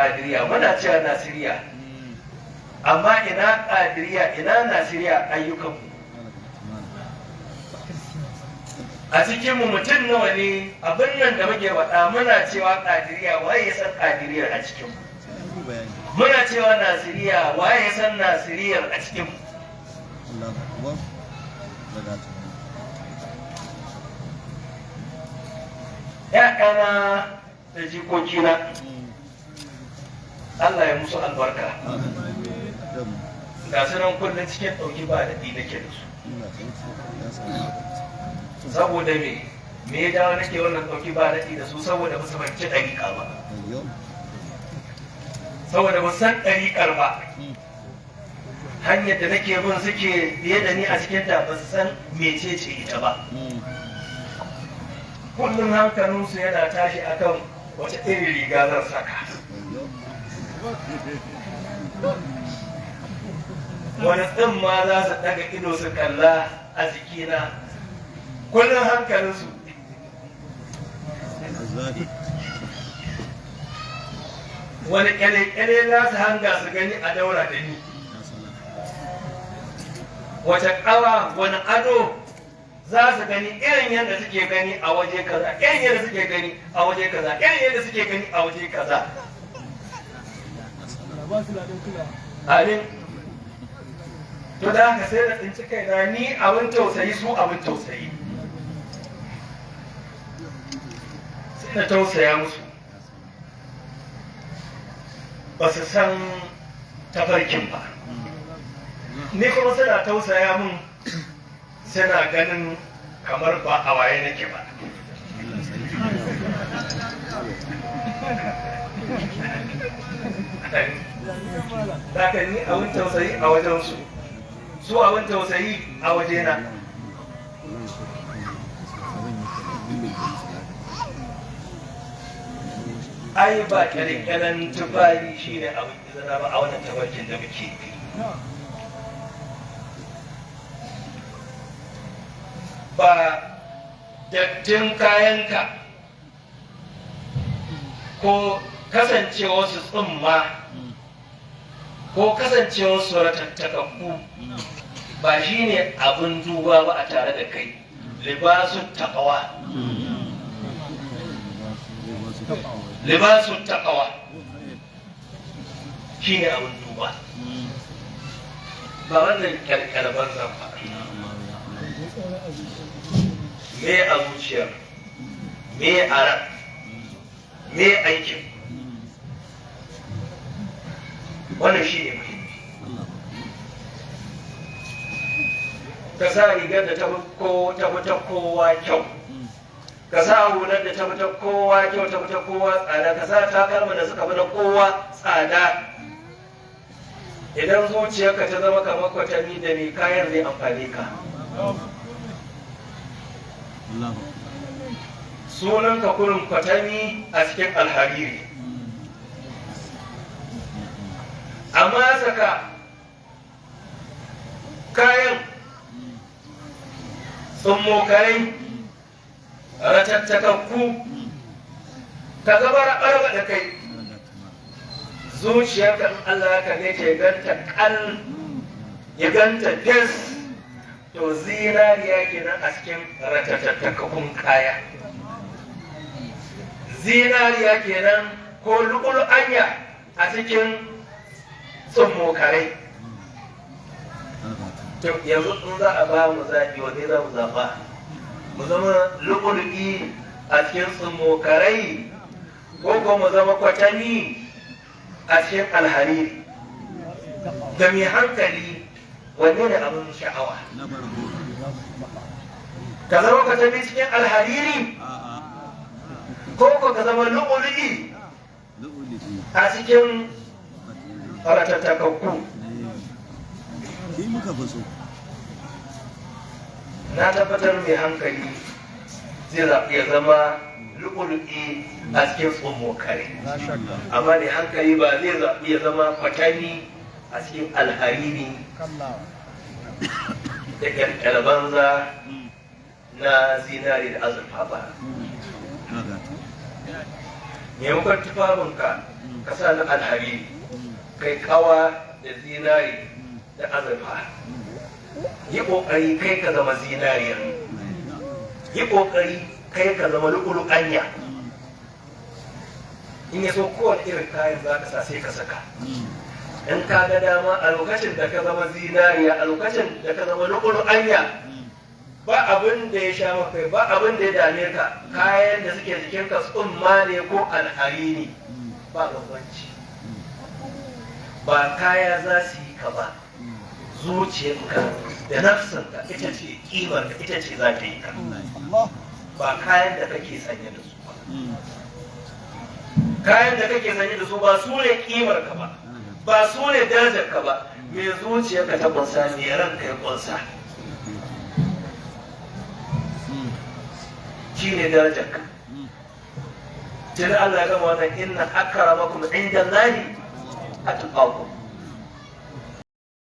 ƙadiriya, muna cewa nasiriya, amma ina ƙadiriya, ina nasiriya ayyukanmu? A cikinmu mutum nawa ne abin nan da muke faɗa? Muna cewa ƙadiriya, waye ya san ƙadiriyar a cikinmu? Muna cewa nasiriya, waye ya san nasiriyar a cikinmu? ‘Ya'yana da jikokina, Allah ya musu albarka, ga su nan kullum cikin ɗauki ba daɗi nake da su. Saboda me? Me ya jawo nake wannan ɗauki ba daɗi da su? Saboda ba su fahimci ɗariƙa ba, saboda ba san ɗariƙar ba. Hanyar da nake bin suke biye da ni a cikin ta, ba su san mecece ita ba. Kullum hankalinsu yana tashi akan wace irin riga zan saka, wani tsimma za su ɗaga ido su kalla a jikina. Kullum hankalinsu wani kyale-kyale za su hanga su gani a daura da ni, wace ƙawa, wani ado za su gani, irin yadda suke gani a waje kaza, irin yadda suke gani a waje kaza, irin yadda suke gani a waje kaza. Amin. To da haka sai da tsinci kaina ni abin tausayi, su abin tausayi. Sai na tausaya musu, ba su san tafarkin ba. Ni kuma suna tausaya mun, suna ganin kamar ba a waye nake ba. Zaka ni abin tausayi a wajensu, su abin tausayi a wajena. Ai ba kyalkyalen tufafi shine abin izina ba a wannan tafarkin da muke bi. Ba dattin kayanka ko kasancewarsu tsumma ko kasancewarsu ratattakakku ba shi ne abin duba ba a tare da kai. Libasu taqwa, libasu taqwa shi ne abin duba, ba wannan kyalkyal banzan ba. Me a zuciyar? Me a ran? Me aikin? Wannan shi ne muhimmi. Ka sa rigar da ta fi ta kowa kyau, ka sa hular da ta fi ta kowa kyau, ta fi ta kowa tsada, ka sa takalma da suka fi na kowa tsada, idan zuciyarka ta zama kamar kwatanni, da mai kayan zai amfani ka? Sunan ka kurin kwatami a cikin alhariri, amma saka kayan tsummokarai ratattakakku, ka zama raɓarɓa da kai, zuciyarka in Allah ya kalle ta ya ganta kal, ya ganta fes, to zinariya kenan a cikin ratattakakun kaya, zinariya kenan ko lu'ulu'anya a cikin tsummokarai. To yanzu in za a ba mu zaɓi, wanne za mu zaɓa? Mu zama lu'ulu'i a cikin tsummokarai ko ko mu zama kwatami a cikin alhariri? Da mai hankali, wanne ne abin sha'awa? Ka zama kwatami cikin alhariri ko ko ka zama lu'ulu'i a cikin farattattakakku? Na tabbatar mai hankali zai zaɓi ya zama lu'ulu'i a cikin tsummokare, amma mai hankali ba zai zaɓi ya zama kwatami a cikin alhariri da ƙyalƙyal banza na zinari da azurfa ba. Maimakon tufafinka Ka sa na alhariri, kai kawa da zinari da azurfa. Yi ƙoƙari kai ka zama zinariya, yi ƙoƙari kai ka zama lu'ulu'anya. In ya so, kowane irin kayan za ka sa, sai ka saka. In ka ga dama, a lokacin da ka zama zinariya, a lokacin da ka zama lu'ulu'anya, ba abin da ya sha maka, ba abin da ya dame ka. Kayan da suke jikinka tsumma ne ko alharini, ba bambanci. Ba kaya za su yi ka ba, zuciyarka da nafsinka ita ce kimar ka, ita ce za ta yi ka, ba kayan da kake sanye da su ba. Kayan da kake sanye da su ba su ne kimar ka ba, ba su ne darajar ka ba. Me zuciyarka ta kunsa, me ranka ya kunsa, shi ne darajar ka. Tun Allah ya gama wannan, inna akramakum inda Allahi atqakum.